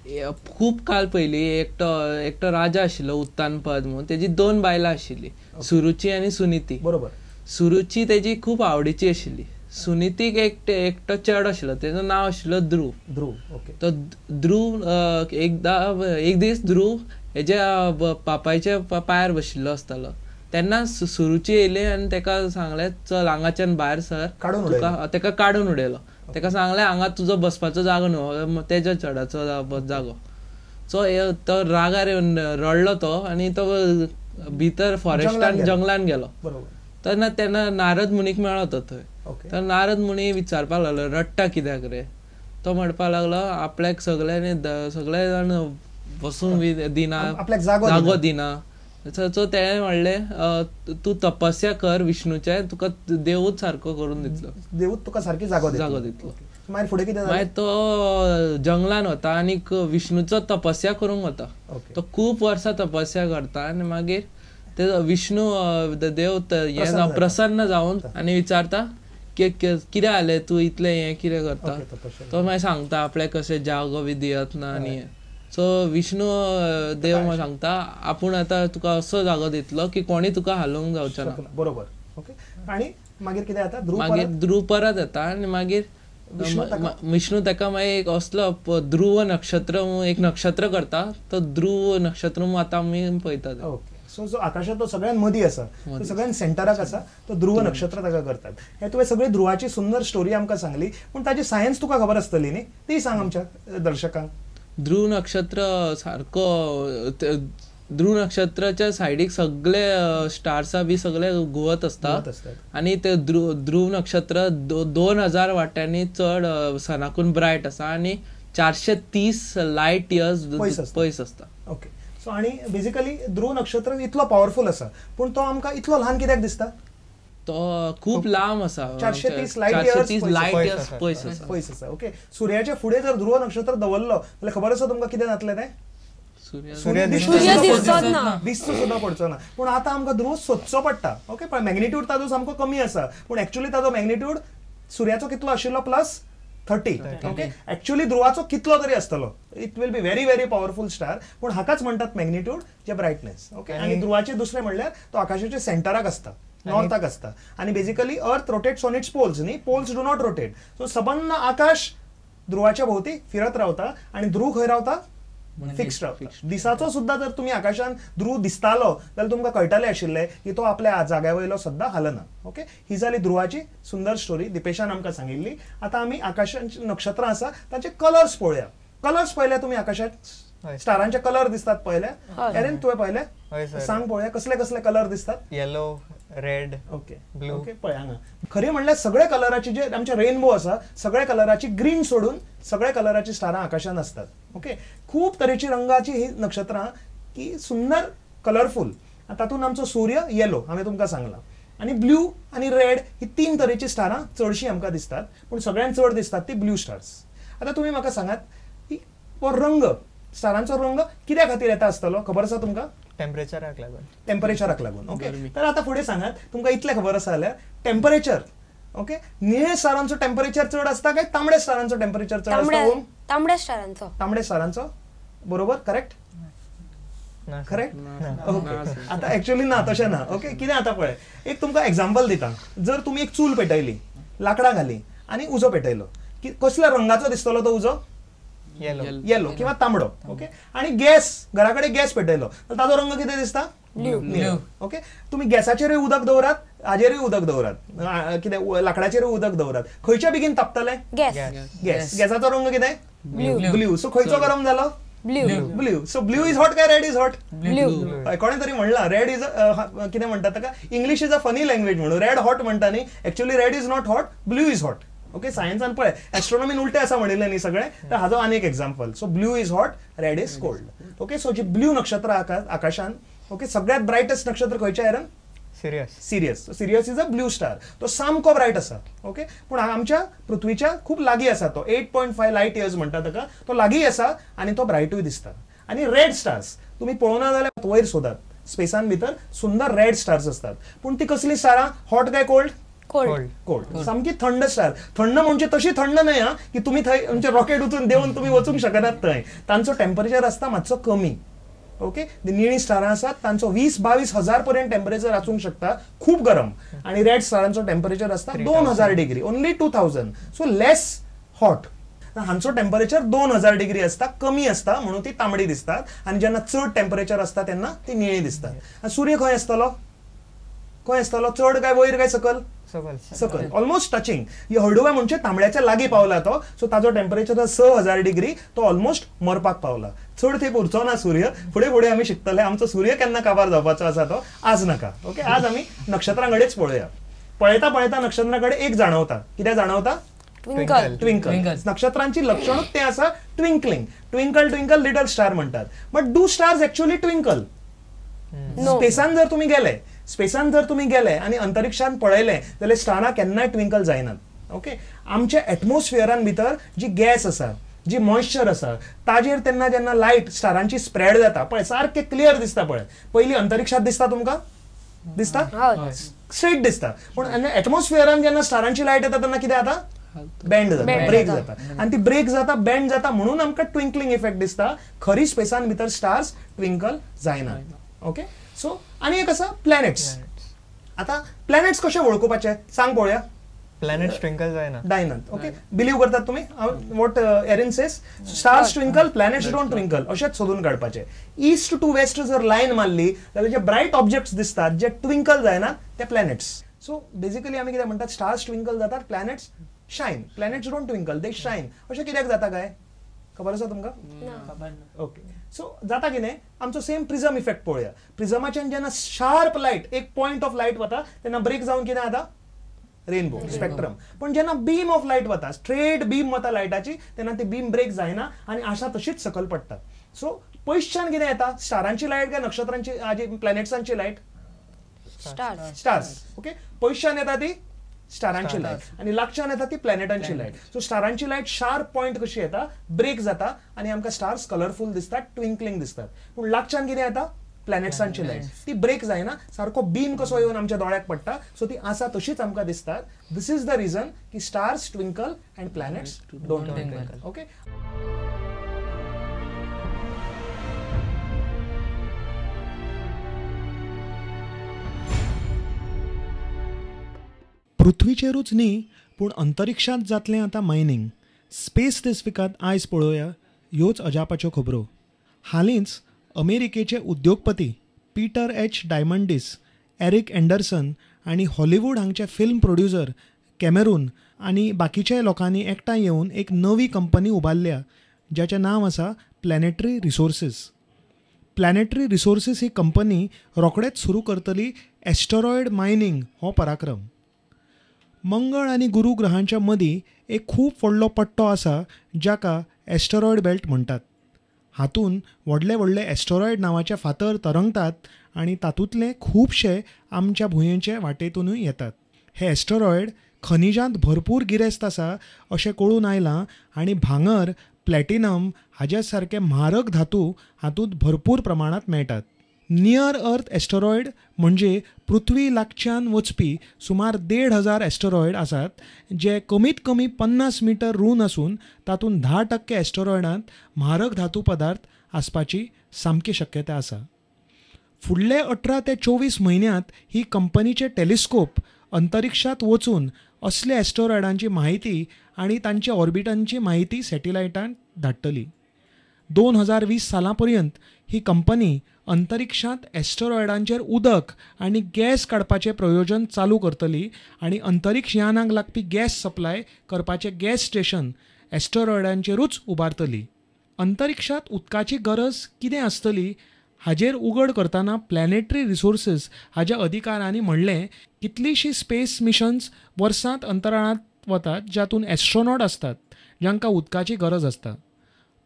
खूब काल पयलीं एकटो राजा आशिल्लो उत्तानपद म्हणून, तेजी 2 बायलां आशिल्ली, सुरुची आनी सुनीती. बरोबर. सुरुची तेजी खूब आवडीची आशिल्ली. सुनीतीक एकटो चेडो आशिल्लो, तेजो नांव आशिल्लो ध्रुव. ध्रुव, ओके. तो ध्रुव एक दीस ध्रुव हेज्या बापायच्या पांयार बशिल्लो आसतालो. तेन्ना सुरुची येयली आनी तेका सांगलें चल हांगाच्यान भायर सर, तुका तेका काडून उडयलो. तेका सांगलें हांगा तुजो बसपाचो जागो न्हू, तेज्या चेड्याचो जागो. सो तो रागार येवन रडलो तो आनी तो भितर फॉरेस्टान जंगलान गेलो. तेन्ना तेन्ना नारद मुनीक मेळ्ळो तो थंय. तर नारद मुनी विचारपाक लागलो रडटा कित्याक रे? तो म्हणपाक लागलो आपल्याक सगळ्यांनी सगळे जाण बसूंक दिना, आपल्याक जागो दिना. सो तेणें म्हणलें तूं तपस्या कर विष्णूचे, तुका देवूच सारको करून दितलो, देवूच तुका सारकी जागो दितलो. मागीर फुडें कितें? मागीर तो जंगलान वता आनी विष्णूचो तपस्या करूंक वता. तो खूब वर्सां तपस्या करता आनी मागीर ते विष्णू देव हें प्रसन्न जावन आनी विचारता कितें जालें तूं इतलें हें कितें करता? तो मागीर सांगता आपल्याक कशें जागो बी दियत ना आनी हें. सो विष्णू देव सांगता आपूण आतां तुका असो जागो दितलो की कोणी तुका हालोवंक जावचो ना. बरोबर. ओके. आनी मागीर कितें जाता? मागीर ध्रुव परत येता आनी मागीर विष्णू ताका मागीर एक असलो ध्रुव नक्षत्र एक नक्षत्र करता. तो ध्रुव नक्षत्र आतां आमी पळयतात. ओके. सो जो आकाशांत तो सगळ्यात मदीं आसा, तो सगळ्यात सेंटराक आसा, तो ध्रुव नक्षत्र ताका करतात. हे तुवें सगळी ध्रुवाची सुंदर स्टोरी आमकां सांगली, पूण ताची सायन्स तुका खबर आसतली न्ही, ती सांग आमच्या दर्शकांक. ध्रुव नक्षत्र सारको ध्रुव नक्षत्राच्या सायडीक सगळे स्टार्सा बी सगळे घुंवत आसता आनी ते ध्रुव नक्षत्र 2000 वाट्यांनी चड सनाकून ब्रायट आसा आनी 430 लायट इयर्स पयस आसता. ओके. सो आनी बेसिकली ध्रुव नक्षत्र इतलो पावरफूल आसा, पूण तो आमकां इतलो ल्हान कित्याक दिसता? तो खूब लांब आसा, 430 लायट इयर्स पयस आसा. पयस आसा. ओके. सुर्याच्या फुडें जर ध्रुव नक्षत्र दवरलो जाल्यार खबर आसा तुमकां कितें जातलें तें? सूर्य दिसचो सुद्दां पडचो ना. पूण आतां आमकां ध्रुव सोदचो पडटा. ओके. पण मॅग्निट्यूड ताजो सामको कमी आसा, पूण एक्चुअली ताजो मॅग्निट्यूड सुर्याचो कितलो आशिल्लो? +30. ओके. एक्चुअली ध्रुवाचो कितलो तरी आसतलो. It will be very very powerful star. पूण हाकाच म्हणटात मॅग्निट्यूड जे ब्रायटनेस. ओके. आनी ध्रुवाचे दुसरें म्हणल्यार तो आकाशाच्या सेंटराक आसता, नॉर्थाक आसता. आनी basically earth rotates on its poles न्ही, poles do not rotate. So सबंद आकाश ध्रुवाच्या भोवती फिरत रावता आनी ध्रुव खंय रावता? फिक्स्ड रावता. दिसाचो सुद्दां जर तुमी आकाशान ध्रुव दिसतालो जाल्यार तुमकां कळटालें आशिल्लें की तो आपल्या जाग्या वयलो सद्दां हालना. ओके. ही जाली ध्रुवाची सुंदर स्टोरी दिपेशान आमकां सांगिल्ली. आतां आमी आकाशांची नक्षत्रां आसा तांचे कलर्स पळोवया. कलर्स पळयल्या तुमी आकाशांत? स्टारांचे कलर दिसतात पळयल्या? एरन तुवें पळयले? सांग पळोवया कसले कसले कलर दिसतात? Yellow, red, okay, blue. Okay. पळय हांगा खरें म्हणल्यार सगळे कलराची जे आमचे रेनबो आसा सगळे कलराची, ग्रीन सोडून सगळे कलराची स्टारां आकाशांत आसतात. ओके. खूब तरेची रंगाची ही नक्षत्रां की सुंदर कलरफूल. तातूंत आमचो सूर्य येलो हांवें तुमकां सांगलां, आनी ब्लू आनी रेड ही 3 तरेची स्टारां चडशीं आमकां दिसतात, पूण सगळ्यांत चड दिसतात ती ब्लू स्टार्स. आतां तुमी म्हाका सांगात की हो रंग, स्टारांचो रंग कित्या खातीर येता आसतलो खबर आसा तुमकां? टेम्परेचराक लागून. टेम्परेचराक लागून. ओके. तर आतां फुडें सांगात तुमकां इतलें खबर आसा जाल्यार टेम्परेचर. ओके. निळे स्टारांचो टेम्परेचर चड आसता काय तांबड्या स्टारांचो टेम्परेचर चड आसता? तांबड्या स्टारांचो. तांबड्या स्टारांचो. बरोबर. करेक्ट? करेक्ट. ओके. आतां एक्चुअली ना, तशें ना. ओके. कितें आतां पळय, एक तुमकां एग्जाम्पल दिता. जर तुमी एक चूल पेटयली, लांकडां घाली आनी उजो पेटयलो, की कसल्या रंगाचो दिसतलो तो उजो? येलो किंवा तांबडो. ओके. आनी गॅस, घरा कडेन गॅस पेटयलो ताजो रंग कितें दिसता? ब्लू. ओके. तुमी गॅसाचेरूय उदक दवरात, हाजेरूय उदक दवरात, कितें लांकडाचेरूय उदक दवरात, खंयच्या बेगीन तापतलें? गॅस. गॅस. गॅसाचो रंग कितें? ब्लू. सो खंयचो गरम जालो? Blue. So blue is hot काय रेड is hot? Blue. कोणें तरी म्हणलां रेड is कितें म्हणटात ताका, English is a funny language म्हणून रेड हॉट म्हणटा न्ही, actually red is not hot, blue is hot. Okay. सायन्सान पळय एस्ट्रोनॉमीन उलटें आसा म्हणिल्लें न्ही सगळें, तर हाजो आनी एक example. So blue is hot, red is cold. Okay. So जी ब्लू नक्षत्रां आकाशान, ओके, सगळ्यात ब्रायटेस्ट नक्षत्र खंयचें Aaron? Sirius. Sirius. Sirius is a blue star. तो सामको ब्रायट आसा. ओके. पूण आमच्या पृथ्वीच्या खूब लागीं आसा तो, 8.5 लायट इयर्स म्हणटा ताका, तो लागीं आसा आनी तो ब्रायटूय दिसता. आनी रेड स्टार्स तुमी पळोवना जाल्यार वयर सोदात, स्पेसान भितर सुंदर रेड स्टार्स आसतात, पूण ती कसली स्टारां? हॉट काय कोल्ड? कोल्ड. कोल्ड, सामकी थंड स्टार. थंड म्हणजे तशी थंड न्हय हा की तुमी थंय म्हणजे रॉकेट वचून देवन तुमी वचूंक शकनात थंय. तांचो टेम्परेचर आसता मातसो कमी. ओके, निळी स्टारां आसात तांचो 20-22 हजार पर्यंत टेम्परेचर आसूंक शकता, खूब गरम. आनी रेड स्टारांचो टेम्परेचर आसता 2000 degree, only 2000, so less hot. हांचो टेम्परेचर 2000 डिग्री आसता, कमी आसता म्हणून ती तांबडी दिसतात. आनी जेन्ना चड टेम्परेचर आसता तेन्ना ती निळी दिसतात. सूर्य खंय आसतलो? खंय आसतलो? चड काय वयर काय सकल? सकल, ऑलमोस्ट टचिंग. हळडुव्या म्हणजे तांबड्याच्या लागीं पावला तो, सो ताजो टेम्परेचर 6000 डिग्री, तो ऑलमोस्ट मरपाक पावला. चड तेंप उरचो ना सूर्य. फुडें फुडें आमी शिकतले आमचो सूर्य केन्ना काबार जावपाचो आसा तो आज नाका. ओके, आज आमी नक्षत्रां कडेच पळोवया. पळयता पळयता नक्षत्रां कडेन एक जाणवता. कितें जाणवता? ट्विंकल. ट्विंकल. नक्षत्रांची लक्षणूच तें आसा, twinkling. Twinkle twinkle little star म्हणटात. But do stars actually twinkle? स्पेसान जर तुमी गेले, स्पेसान जर तुमी गेले आनी अंतरिक्षान पळयलें जाल्यार स्टारां केन्नाय ट्विंकल जायनात. ओके, आमच्या एटमॉस्फियरान भितर जी गॅस आसा, जी मॉइश्चर आसा, ताजेर तेन्ना जेन्ना लायट स्टारांची स्प्रेड जाता पळय, सारकें क्लियर दिसता पळय. पयलीं अंतरिक्षांत दिसता तुमकां? दिसता, स्ट्रेट दिसता. पूण एटमॉस्फियरान जेन्ना स्टारांची लायट येता तेन्ना कितें जाता? बँड जाता, ब्रेक जाता. आनी ती ब्रेक जाता, बँड जाता, म्हणून आमकां ट्विंकलिंग इफेक्ट दिसता. खरी स्पेसान भितर स्टार्स ट्विंकल जायनात. ओके, सो आनी एक आसा प्लॅनेट्स. आतां प्लॅनेट्स कशे वळखुपाचे सांग पळोवया. प्लॅनेट्स ट्विंकल जायना. जायनात. ओके, बिलीव करतात तुमी what Erin says? Stars twinkle, planets don't twinkle. अशेंच सोदून काडपाचें. ईस्ट टू वेस्ट जर लायन मारली जाल्यार जे ब्रायट ऑब्जेक्ट्स दिसतात जे ट्विंकल जायनात ते प्लॅनेट्स. सो बेसिकली आमी कितें म्हणटात, स्टार्स ट्विंकल जातात, planets shine. Planets don't twinkle, they shine. अशें कित्याक जाता काय खबर आसा तुमकां? ओके, सो जाता कितें, आमचो सेम प्रिझम इफेक्ट पळोवया. प्रिझमाच्यान जेन्ना शार्प लायट, एक पॉयंट ऑफ लायट वता तेन्ना ब्रेक जावन कितें जाता? Rainbow spectrum. पण जेन्ना बीम ऑफ लायट वता, स्ट्रेट बीम वता लायटाची, तेन्ना ती बीम ब्रेक जायना आनी आशा तशीच सकयल पडटा. सो पयसच्यान कितें येता? स्टारांची लायट काय नक्षत्रांची, प्लॅनेट्सांची लायट? स्टार्स. ओके, पयसच्यान येता ती स्टारांची लायट आनी लागच्यान येता ती प्लॅनेटांची लायट. सो स्टारांची लायट शार्प पॉयंट कशी येता, ब्रेक जाता आनी आमकां स्टार्स कलरफूल दिसतात, ट्विंकलिंग दिसतात. पूण लागच्यान कितें येता? प्लॅनेट्सांची लायट. ती ब्रेक जायना, सारको बीम कसो येवन आमच्या दोळ्याक पडटा, सो ती आसा तशीच आमकां दिसतात. This is the reason की stars twinkle and planets don't twinkle. Okay, पृथ्वीचेरूच न्ही पूण अंतरिक्षांत जातलें आतां मायनींग. स्पेस दिस विकांत आयज पळोवया ह्योच अजापाच्यो खबरो. हालींच अमेरिकेचे उद्योगपती Peter H Diamandis, Eric Anderson आनी हॉलिवूड हांगचे फिल्म प्रोड्युसर कॅमेरून आनी बाकीच्या लोकांनी एकठांय येवन एक नवी कंपनी उबारल्या ज्याचें नांव आसा प्लॅनेटरी रिसोर्सीस. प्लॅनेटरी रिसोर्सीस ही कंपनी रोखडेच सुरू करतली एस्टेरॉयड मायनींग हो पराक्रम. मंगळ आनी गुरू ग्रहांच्या मदीं एक खूब व्हडलो पट्टो आसा जाका एस्टेरॉयड बेल्ट म्हणटात. हातूंत व्हडले व्हडले एस्टेरॉयड नांवाचे फातर तरंगतात आनी तातूंतले खुबशे आमच्या भुंयेचे वाटेंतूनय येतात. हे एस्टेरॉयड खनिजांत भरपूर गिरेस्त आसा अशें कळून आयलां आनी भांगर, प्लॅटिनम हाज्या सारके म्हारग धातू हातूंत भरपूर प्रमाणांत मेळटात. नियर अर्थ एस्टेरॉयड म्हणजे पृथ्वी लागच्यान वचपी सुमार 1500 एस्टेरॉयड आसात जे कमीत कमी 50 मिटर रूंद आसून तातूंत 10% एस्टेरॉयडांत म्हारग धातू पदार्थ आसपाची सामकी शक्यता आसा. फुडले 18 ते 24 म्हयन्यांत ही कंपनीचे टेलिस्कोप अंतरिक्षांत वचून असल्या एस्टेरॉयडांची म्हायती आनी तांच्या ऑर्बिटांची म्हायती सॅटेलायटान धाडटली. 2020 सालां पर्यंत ही कंपनी अंतरिक्षांत एस्टेरॉयडांचेर उदक आनी गॅस काडपाचें प्रयोजन चालू करतली आनी अंतरिक्ष यानांक लागपी गॅस सप्लाय करपाचें गॅस स्टेशन एस्टेरॉयडांचेरूच उबारतली. अंतरिक्षांत उदकाची गरज कितें आसतली हाजेर उगड करतना प्लॅनेटरी रिसोर्सीस हाज्या अधिकाऱ्यांनी म्हणलें, कितलींशीं स्पेस मिशन्स वर्सांत अंतराळांत वतात जातूंत एस्ट्रोनॉट आसतात जांकां उदकाची गरज आसता.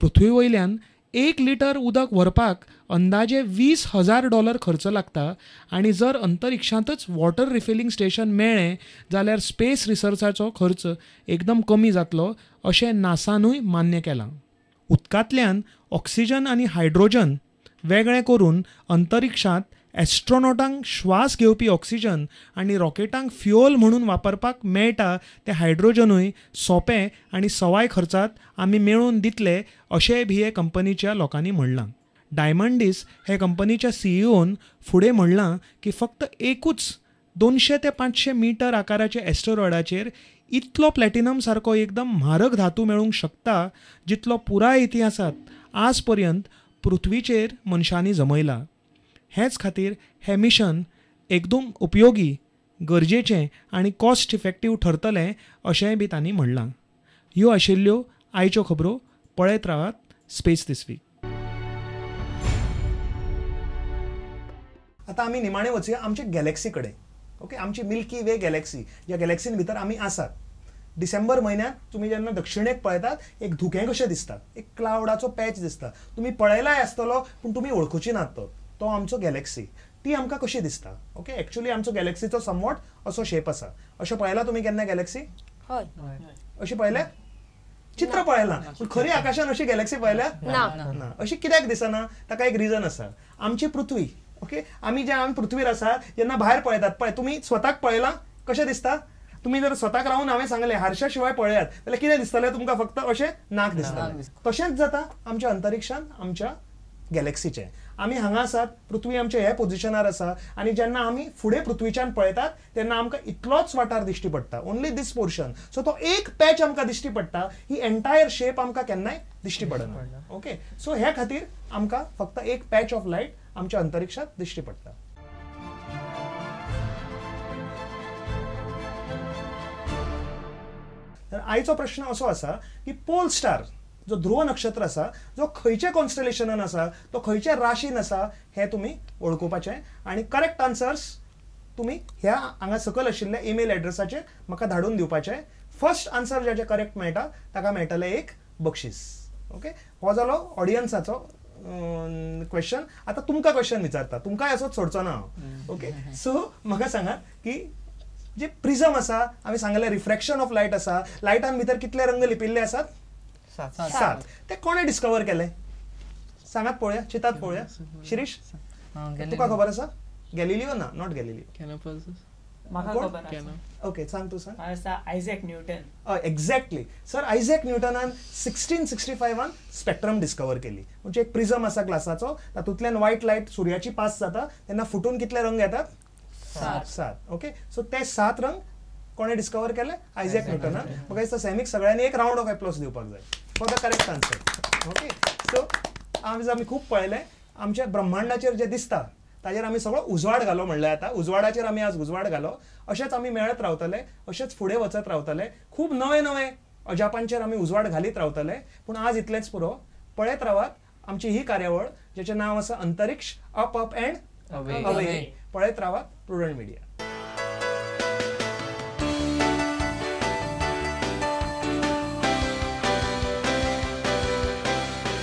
पृथ्वी वयल्यान 1 लिटर उदक व्हरपाक अंदाजे $20,000 खर्च लागता आनी जर अंतरिक्षांतच वॉटर रिफिलिंग स्टेशन मेळ्ळें जाल्यार स्पेस रिसर्चाचो खर्च एकदम कमी जातलो अशें नासानूय मान्य केलां. उदकांतल्यान ऑक्सिजन आनी हायड्रोजन वेगळें करून अंतरिक्षांत एस्ट्रोनॉटांक श्वास घेवपी ऑक्सिजन आनी रॉकेटांक फ्युअल म्हणून वापरपाक मेळटा तें हायड्रोजनूय सोंपें आनी सवाय खर्चात आमी मेळोवन दितले अशेंय बी हे कंपनीच्या लोकांनी म्हणलां. डायमंडीस हे कंपनीच्या सीईओन फुडें म्हणलां की फक्त एकूच 200 ते 500 मिटर आकाराच्या एस्टेरॉयडाचेर इतलो प्लॅटिनम सारको एकदम म्हारग धातू मेळूंक शकता जितलो पुराय इतिहासांत आज पर्यंत पृथ्वीचेर मनशांनी जमयला. हेच खातीर हें मिशन एकदम उपयोगी, गरजेचें आनी कॉस्ट इफेक्टीव ठरतलें अशेंय बी तांणी म्हणलां. ह्यो आशिल्ल्यो आयच्यो खबरो. पळयत रावात स्पेस this week. आतां आमी निमाणे वचुया आमच्या गॅलेक्सी कडेन. ओके, आमची मिल्की वे गॅलेक्सी, ज्या गॅलेक्सीन भितर आमी आसात. डिसेंबर म्हयन्यांत तुमी जेन्ना दक्षिणेक पळयतात एक धुकें कशें दिसता, एक क्लावडाचो पॅच दिसता. तुमी पळयलाय आसतलो पूण तुमी वळखुची नात. तो आमचो गॅलेक्सी. ती आमकां कशी दिसता? ओके, एक्चुअली आमचो गॅलेक्सीचो समवॉट असो शेप आसा. अशें पळयला तुमी केन्ना गॅलेक्सी? हय. अशी पळयल्या? चित्र पळयलां पूण खरी आकाशान अशी गॅलेक्सी पळयल्या ना. अशी कित्याक दिसना? ताका एक रिजन आसा. आमची पृथ्वी, ओके, आमी जे आमी पृथ्वीर आसा जेन्ना भायर पळयतात, पळय तुमी स्वताक पळयलां कशें दिसता? तुमी जर स्वताक रावन हांवें सांगलें हारशा शिवाय पळयात जाल्यार कितें दिसतलें तुमकां? फक्त अशें नाक दिसतलें. तशेंच जाता आमच्या अंतरिक्षान आमच्या गॅलेक्सीचें. आमी हांगा आसात, पृथ्वी आमच्या ह्या पोजिशनार आसा आनी जेन्ना आमी फुडें पृथ्वीच्यान पळयतात तेन्ना आमकां इतलोच वाठार दिश्टी पडटा, ओनली these portion. सो तो एक पॅच आमकां दिश्टी पडटा, ही एंटायर शेप आमकां केन्नाय दिश्टी पडना. ओके, सो ह्या खातीर आमकां फक्त एक पॅच ऑफ लायट आमच्या अंतरिक्षात दिश्टी पडटा. तर आयचो प्रश्न असो आसा की पोल स्टार जो ध्रुव नक्षत्र आसा, जो खंयच्या कॉन्स्टलेशनान आसा, तो खंयच्या राशीन आसा हें तुमी वळखुपाचें आनी करेक्ट आन्सर्स तुमी ह्या हांगा सकयल आशिल्ल्या ईमेल एड्रेसाचेर म्हाका धाडून दिवपाचें. फर्स्ट आन्सर जाचें करेक्ट मेळटा ताका मेळटलें एक बक्षीस. ओके, हो जालो ऑडियन्साचो क्वेश्चन. आतां तुमकां क्वेश्चन विचारता, तुमकांय असोच सोडचो ना हांव. ओके, सो म्हाका सांगात की जे प्रिझम आसा, आमी सांगलें रिफ्रेक्शन ऑफ लायट आसा, लायटान भितर कितले रंग लिपिल्ले आसात? 7. ते कोणे डिस्कवर केले? सांगात पळोवया, चितात पळोवया. शिरीष, तुका खबर आसा? गॅलिलियो ना, not Galileo. Okay, सांग तूं सांग. Isaac Newton. Exactly sir, Isaac न्यूटनान 1665 spectrum discover केली. म्हणजे एक प्रिझम आसा ग्लासाचो, तातूंतल्यान व्हायट लायट सुर्याची पास जाता तेन्ना फुटून कितले रंग येतात? 7. ओके, सो ते 7 रंग कोणे डिस्कवर केले? आयझॅक न्यूटनान. म्हाका दिसता सॅमीक सगळ्यांनी एक रावंड ऑफ एप्लॉज दिवपाक जाय for the correct answer. Okay, so आज आमी खूब पळयलें आमच्या ब्रह्मांडाचेर जें दिसता ताजेर आमी सगळो उजवाड घालो. म्हणल्यार आतां उजवाडाचेर आमी आज उजवाड घालो. अशेंच आमी मेळत रावतले, अशेंच फुडें वचत रावतले, खूब नवे नवे अजापांचेर आमी उजवाड घालीत रावतले. पूण आज इतलेंच पुरो. पळयत रावात आमची ही कार्यावळ ज्याचें नांव आसा अंतरिक्ष अप अप अँड अवे. पळयत रावात प्रुडंट मिडिया.